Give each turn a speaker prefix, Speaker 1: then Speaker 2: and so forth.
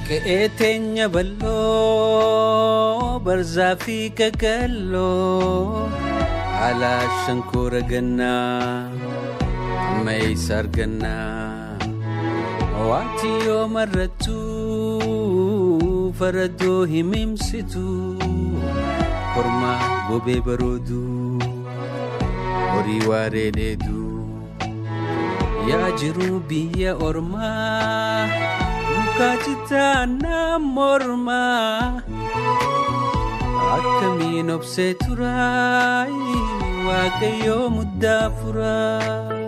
Speaker 1: Qe'ee teenya bal'oo barzaa fi qaqalloo haala shankoora gannaa amma eessa argannaa waati yoo marrattu faradoo himimsitu kormaa gobee baroodu horii waaree dheedu yaa jiruu biyya ormaa. Mukaachitaana mormaa akkamiin obsee turaay waaqayyoo muddaa furaa.